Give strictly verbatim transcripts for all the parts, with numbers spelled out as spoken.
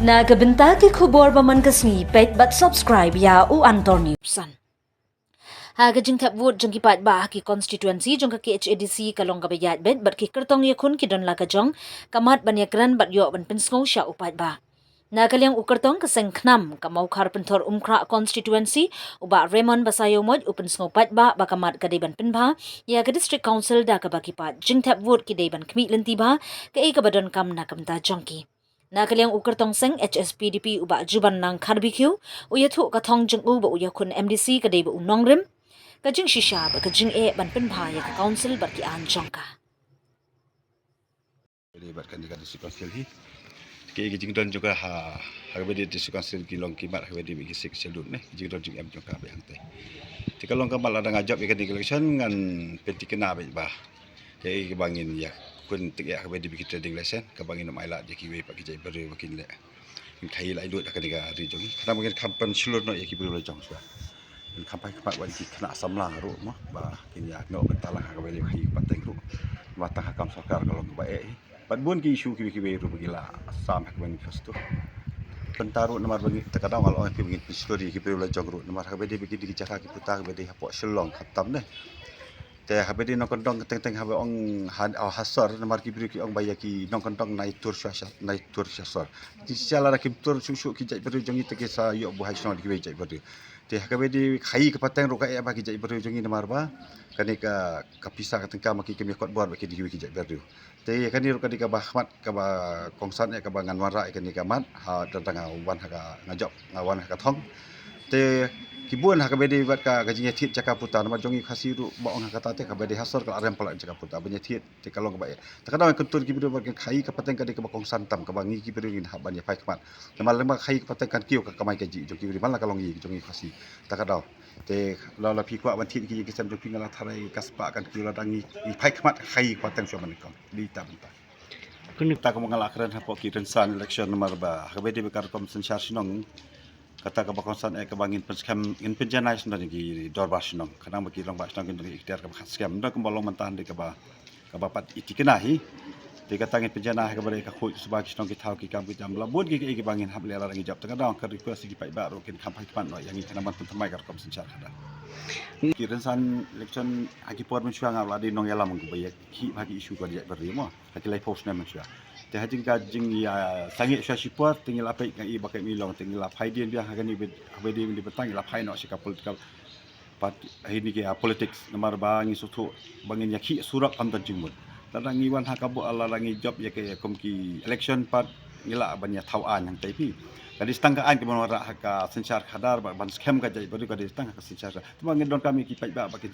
Na ka bynta ki khubor ba man ka sngi, peit bad subscribe ïa U Antor News. Ha ka jingthep vote jong ki paidbah ha ki constituency jong ka K H A D C ka long kaba ïaid beit bad ki kyrtong ïakhun ki don la ka jong ka mat ban ïakren bad ïoh ban pynsngew sha u paidbah. Na ka liang u kyrtong ka seng KHNAM ka Mawkhar Pynthor Umkhrah constituency, u Bah Raymond Basaiawmoit u pynsngew paidbah ba ka mat ka dei ban pynbha ïa ka District Council da kaba ki paid jingthep vote ki dei ban khmih lynti bha kaei kaba donkam na ka bynta jong ki. Na ka liang u kyrtong seng H S P D P u Bah Jubanlang Kharbikiew u ïathuh ka thong jong u ba u ïakhun M D C ka dei ba u nongrim, ka jingshisha bad ka jingeh ban pynbha ïa ka council bad ki aiñ jong ka. Bad kane ka district council hi, ki, ki jingdon jong ka ha, ha kaba dei district council ki long ki mat ha kaba dei ki sik shalun ne, ki jingdon jingem jong ka ba hangtai. Te ka long ka mat lada nga jop ïa kane ka election ngan pynthikna beit ba kaei kaba ngin ïakhun, te ïa kaba dei ki trading license kaba ngin ym ailad ïa kiwei pat ki jaitbynriew ba kin leh, ngin khaïi laitluid ha kane ka ri jong ngi. Khnang ba ngin kham pynshlur noh ïa ki briew la jong shuwa. Ngin kham phai khmat wan ki khynnah samla ruh mo ba kin ïa noh bynta lang ha kaba dei khaïi pateng ruh. Ba tang ha kam sorkar ka long kaba eh. Bad bun ki issue kiwei kiwei ruh ba ki la sam ha ka manifesto. Bynta ruh namar ba ngi, te ka daw nga la ong ïa phi ba ngin pynshlur ïa ki briew la jong ruh namar ha kaba dei ba ki dei ki jaka ki puta kaba dei hapoh Shillong khamtam ne. Te haba dei nongkyndong teng teng haba ong ha, ha sor namar ki briew ki ong ba ïa ki nongkyndong nai tur sha, sha, nai tur sha sor. Te shisha lada kim tur shuh shuh ki jaitbynriew jong ngi te ki sa ïoh buhai shnong da kiwei jaitbynriew. Te ha kaba dei khaïi ka pateng ruh ka eh ba ki jaitbynriew jong ngi namar ba kane ka, ka pisa ka tyngka ma ki kam ïa kot bor ba ki da kiwei ki jaitbynriew. Te ïa kane ruh ka dei kaba khmat kaba kongsan eh kaba ngan wanrah ïa kane ka mat ha, da, da nga wan ha ka, nga jop, nga wan ha ka thong. Te ki bun ha kaba dei bad ka, ka jingïathied jaka puta namar jong ngi Khasi ruh ba ong ha kata te kaba dei ha sor ka la rem palat jaka puta ban ïathied te ka long kaba eh. Te ka daw kyntur ki briew bad ka khaïi ka pateng ka dei kaba kongsan tam kaba ngi ki briew ngin hap ban ïaphai khmat. Namar lem ba khaïi ka pateng kan kiew ka kamai kajih jong ki briew man la ka long ïa jong ngi Khasi. Te ka daw. Te la, la phi kwah ban thied ki, ki sem jong phi nga la tharai ka spah kan kiew lada ngi, ngi phai khmat khaïi ka pateng shuwa ban kong. Dei ta bynta. Kata ka ma nga la kren hapoh ki rynsan election namar ba ha kaba dei ba ka rukom synshar shnong. Kata kaba kongsan eh kaba ngin pynskhem, ngin pynjanai shnong ki dorbar shnong. Khnang ba ki rangbah shnong kin don ki ikhtiar kaba khat skhem. Ynda kumba long mynta hynrei kaba, kaba pat i thikna hi. Te kata ngin pynjanai ha kaba dei ka khuid ka suba ki shnong ki thaw ki kam ki jam la bun ki, ki, kiba ngin hap leh lada ngi jop. Te ka daw ka request ki paidbah ruh kin kham phai khmat noh ïa ngi khnang ban pynthymmai ka rukom synshar khadar. Ki rynsan election ha ki por mynshuwa nga la dei nongïalam kaba ïa ki ha ki issue ka dei ba ri mo. Ha ki laiphew snem mynshuwa. Te ha jingka jingïasangeh shuwa shipor te ngi la peit nga i ba ka i long te ngi la phai dien biang ha kane bad ha kaba dei bad tang ngi la phai noh sha ka political party, ha kine ki, ah, politics namar ba ngi sngewthuh ba ngin ïakhih surok kam don jingmut. Lada ngi wan ha ka bor lada ngi jop ïa ka kum ki election pat ngi lah ban ïathaw aiñ hangtai phi. Ka dei tang ka aiñ kaban wanrah ha ka synshar khadar ba ban skhem ka jaitbynriew ka dei tang ha ka synshar. Te ba ngi donkam ïa ki paidbah ba ki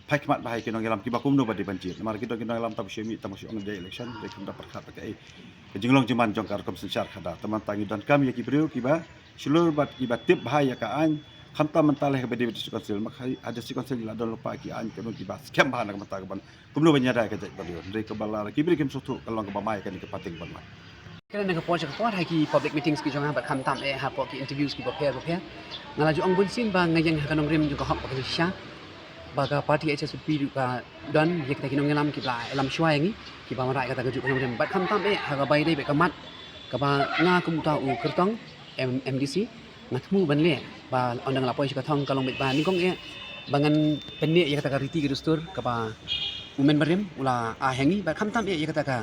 phai khmat bha ïa ki nongïalam kiba kumno ba dei ban jied. Namar ki don ki nongïalam tang ba shu mih tang ba shu ong dei election dei kumta pyrkhat ba kaei ka jinglong jingman jong ka rukom synshar khadar. Te mynta ngi donkam ïa ki briew kiba shlur bad kiba tip bha ïa ka aiñ khamtam mynta leh kaba dei ba district council ma ha district council ngi la don lypa ki aiñ kumno kiba skhem bha na ka bynta kaban kumno ban ïada ïa ka jaitbynriew. Hynrei kaba la ki briew kim sngewthuh ka long kaba mai kane ka pateng ban mai. Kane na ka por sha ka por ha ki public meetings ki jong nga bad khamtam eh hapoh ki interviews kiba pher ba pher. Nga la ju ong bun sien ba nga ïeng ha ka nongrim jong ka hok bad ka jingshisha. Ba ka party H S P D P ruh ka don ïa kita ki nongïalam kiba la ïalam shuwa ïa ngi kiba wanrah ïa kata kajuh ka nongrim. Bad khamtam eh ha kaba ïadei bad ka mat kaba nga kum uta u kyrtong M-, M D C nga thmu ban leh ba ynda nga la poi sha ka thong ka long beit ba nyngkong eh ba ngan pynneh ïa kata ka riti ka dustur kaba u Member rim u la ai ha ngi bad khamtam eh ïa kata ka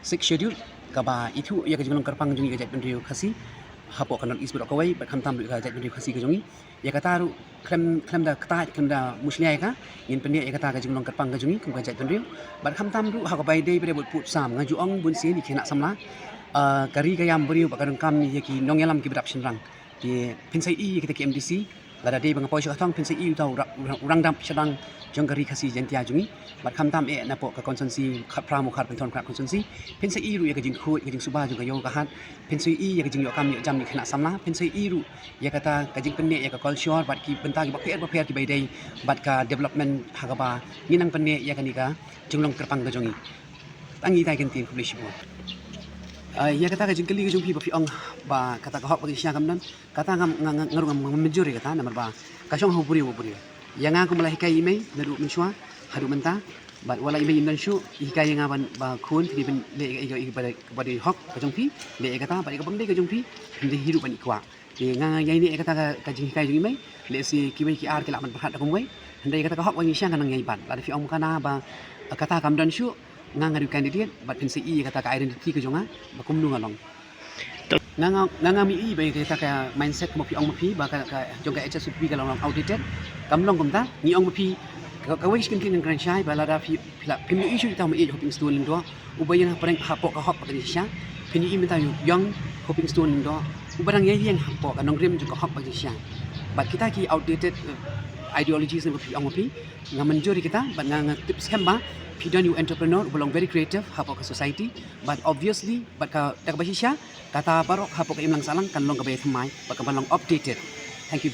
Sixth Schedule kaba ithuh ïa ka jinglong kyrpang jong ngi ka jaitbynriew Khasi hapoh ka North East baroh kawei bad khamtam ruh ïa ka jaitbynriew Khasi ka jong ngi. Ïa kata ruh khlem, khlem da kata, khlem da mushlia ïa ka ngin pynneh ïa kata ka jinglong kyrpang ka jong ngi kum ka jaitbynriew. Bad khamtam ruh ha kaba ïadei bad pud sam nga ju ong bun sien ïa ki khynnah samla, ah, ka ri ka ïam briew bad ka donkam ïa ki nongïalam kiba dap shynrang. Te phin sa ïohi ïa kita ki M D C lada dei ba nga poi sha ka thong phin sa ïohi uta u ra-, u ra-, u rangbah shynrang jong ka ri Khasi Jaiñtia jong ngi. Bad khamtam eh napoh ka constituency khatphra Mawkhar Pynthorumkhrah constituency phin sa ïohi ruh ïa ka jingkhuid ka jingsuba jong ka ïew ka hat. Phin sa ïohi ïa ka jingïoh kam ïoh jam ïa ki khynnah samla phin sa ïohi ruh ïa kata ka jingpynneh ïa ka culture bad ki bynta kiba pher ba pher kiba ïadei bad ka development ha kaba ngi nang pynneh ïa kane ka jinglong kyrpang ka jong ngi. Tang ïa kata ka ktien khublei shibun. Ah, ïa kata ka jingkylli ka jong phi ba phi ong ba kata ka hok ba ka jingshisha kam don. Kata nga, nga, nga, nga ruh ngam, ngam mynjur ïa kata namar ba ka shong ha u briew u briew. Ïa nga kumba la hikai ïa i mei naduh mynshuwa haduh mynta Bad wat la i mei im don shuh, i hikai ïa nga ban ba khun, phi dei ban leh ïa ka, ïa ka, ïa ka ba dei hok ka jong phi, leh ïa kata, bad ïa ka bym dei ka jong phi, phim dei hi ruh ban ïa kwah. Te nga nga ïa ne ïa kata ka, ka jinghikai jong i mei, lehse kiwei ki ar ki lah ban pyrkhat da kumwei. Hynrei ïa kata ka hok ba ngi sha ka nang ïa i ban. Lada phi ong ma ka na ba, eh, kata kam don shuh, nga nga dei u candidate, bad phin sa ïohi ïa kata ka identity ka jong nga, ba kumno nga long. Nga nga nga nga mih i ba ïa kata ka mindset kumba phi ong ma phi, ba ka, ka jong ka H S P P ka long long outdated. Kam long kumta, ngi ong ma phi, ka, kawei ka shisha ka kren kren shai, ba lada phi, phi la, phim ïohi shuh ïa uta u mei Hoping Stone Lyngdoh, uba ïeng hapdeng hapoh ka hok bad ka jingshisha. Phin ïohi mynta u ïong Hoping Stone Lyngdoh, uba dang ïeng hapoh ka nongrim jong ka hok bad jingshisha. Bad kita ki outdated, eh, ideologies ne ba phi ong ma phi, nga mynjur ïa kita, bad nga, nga tip skhem ba phi don ïa u entrepreneur uba long very creative hapoh ka society, bad obviously, bad ka, da kaba shisha, kata baroh hapoh ka imlang sahlang kan long kaba ïathymmai, bad kaba long updated. Thank you.